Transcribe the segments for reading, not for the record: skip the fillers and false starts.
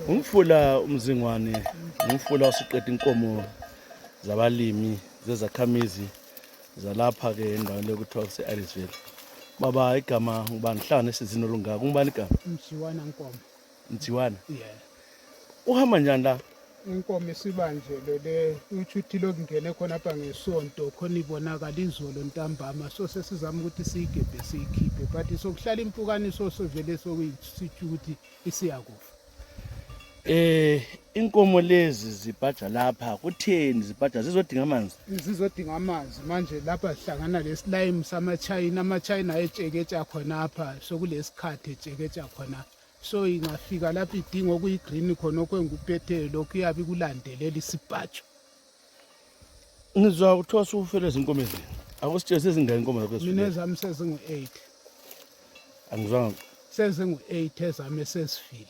Umfula uMzingwane, umfula osiqeda inkomo zabalimi ze-Izakhamizi zalapha ke endaweni lokuthiwa kuse-Irisvale. Baba igama ngubani hlangane esizini olungaka ngubani igama? Mjikwane Nkomo. Mjikwane. Yeah. Uhamba njani la? Inkomo isibanjelo le uchuthi lokungene khona apha ngesonto khona ibonakala izolo ntambama so sesizama ukuthi siyigebhe siyikhiphe but sokuhlala impukaniso sovele sokuyisithi ukuthi isiyakufa. Inkomo lezi zibhaja lapha kutheni zibhaja zizodinga amanzi? Zizodinga amanzi manje lapha sihlangana lesilime samaChina amaChina etsheketsha khona apha sokulesikhathi etsheketsha khona so ingafika lapha idinga okuyi-green khona okwengupethe lokhu iyabe kulandelela isibhajo. Ngizwa kuthiwa sufele izinkomo ezini. Akusitshela sezingaki inkomo zakho ezifile? Mina ezami sezingu-8. Angizwanga. Sezingu-8 ezami esezifile.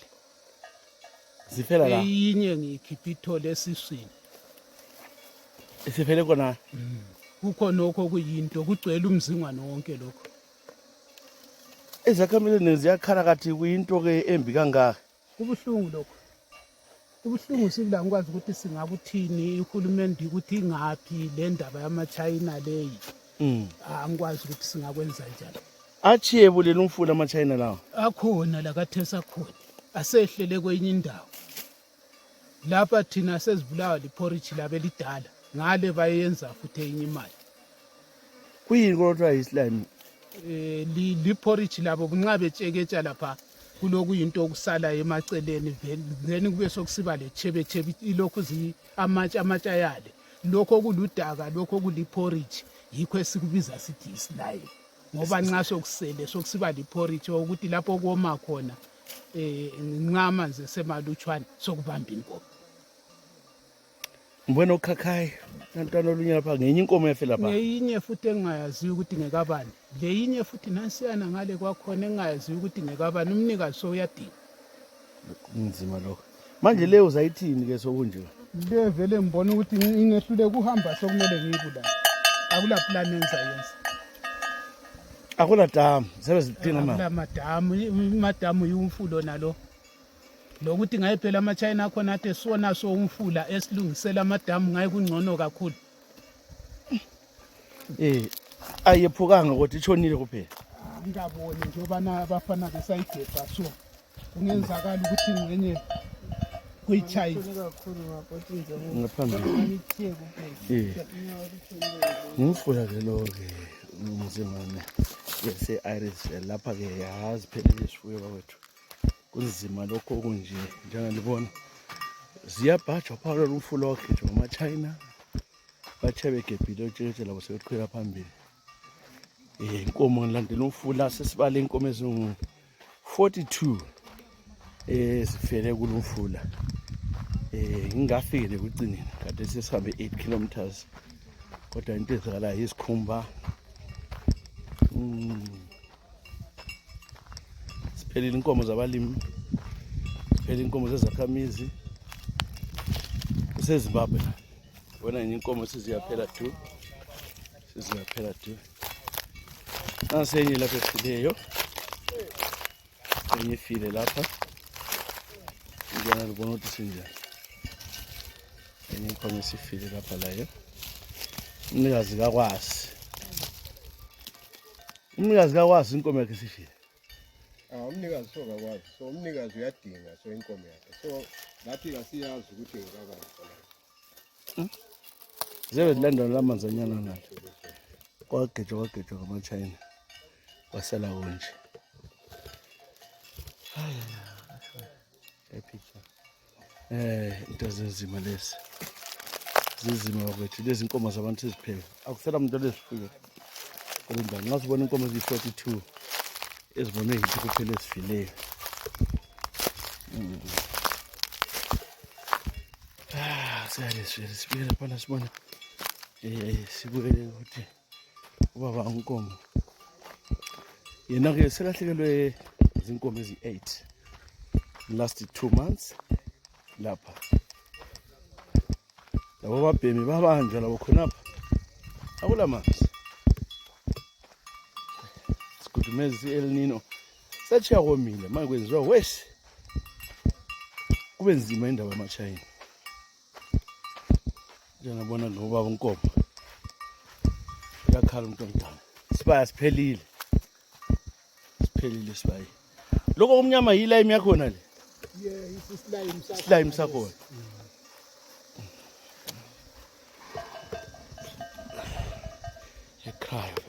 Zifela la? Eyinye ngiyikhipha ithole esiswini. Isifele kona? Kukhona okho kuyinto kugcwele uMzingwane wonke lokho. Izakhamizi ziyakhala kathi kuyinto ke embi kangaka. Kubuhlungu lokho. Kubuhlungu sibila ngikwazi ukuthi singakuthini uhulumende ukuthi ingaphi le ndaba yamaChina leyi. Angikwazi ukuthi singakwenza njani. Achiye bulela umfula amaChina lawo. Akhona la kathesa khona. Asehlele kwenye indawo. Lapha thina sezibulawa liporridge labe lidala. Ngale bayenza futhi enye imali. Kuyini kodwa islime? Liporridge labo bunqabe tsheketsha lapha kulokuyinto okusala emaceleni then kube sokusiba lechebe ilokhu amatsha yale. Lokho okuludaka lokho okuliporridge yikho esikubiza sithi islime. Ngoba nxa sokusele sokusiba liporridge ukuthi lapho koma khona nxa amanzi esemalutshwane sokubamba inkomo. Mbona ukhakhayi ntwana olunye lapha ngenye inkomo yafela lapha. Ngeyinye futhi engayaziyo ukuthi ngekabani. Leyinye futhi nansiyana ngale kwakhona engayaziyo ukuthi ngekabani umnikazi so uyadinga. Kunzima lokho. Manje leyo uzayithini ke sokunje? Le vele ngibona ukuthi ngingehlule kuhamba sokumele ngiyibulala. Akula plan engizayenza. Akula damu, sebe zidinga manje. Akula madamu yumfulo nalo. Lokuthi ngaye phela amaChina akhona athe sona so umfula esilungisela amadamu ngaye kungcono kakhulu. Ayephukanga kodwa itshonile kuphela. Ngingaboni njobana abafana besayigebha so kungenzakala ukuthi ngenye kuyiChina ngaphambili. Ngifuna ke lo ke uMzingwane yase-Irisvale lapha ke yazi phela izifuyo kwethu. Kunzima lokho kunje njengalibona ziyabhajwa phakathi umfula ogejwa ngamaChina bathebe gebhile otshetshe labo sebeqhubeka phambili. Inkomo ngilandela umfula sesibale inkomo ezingu 42 ezifele kulumfula. Ngingafike ekucineni kade sesihambe 8 kilometers kodwa into ezakala yisikhumba. Siphelile inkomo zabalimi, siphelile inkomo ze-Izakhamizi kuseZimbabwe. Wena nje inkomo siziyaphela tu. Nasenye lapha efileyo. Enye ifile lapha. Ngiyana libona ukuthi sinjani. Enye inkomo isifile lapha layo. Umnikazi kakwazi inkomo yakhe isifile. Umnikazi sokakwazi so umnikazi uyadinga so inkomo yakhe so lathi asiyazi ukuthi ngekabani. Zebe zilandana lamanzanyana ngalo. Kwagejwa ngamaChina. Wasala konje. Into zenzima lezi. Zizima bakwethu lezi inkomo zabantu siziphele. Akusela umuntu lezifuyo. Kodwa nxa sibona inkomo eziyi-42 ezibone into kuphela esifileyo. Sibuyele lapha sibona sibuyele ukuthi ubaba uNkomo yena ke selahlekelwe izinkomo ezi-8 last 2 months lapha. Labo babhemi babanjwa labo khonapha akula manzi. Sigudumeza El Nino. Sathi yakomile manje kwenziwa wesi. kube nzima indaba yamashayini. Njengabona ngobaba uNkomo uyakhala umuntu omdala. Isibaya siphelile, siphelile isibaya. Lokho okumnyama yilime yakhona le. Slime sakhona. Ekhaya.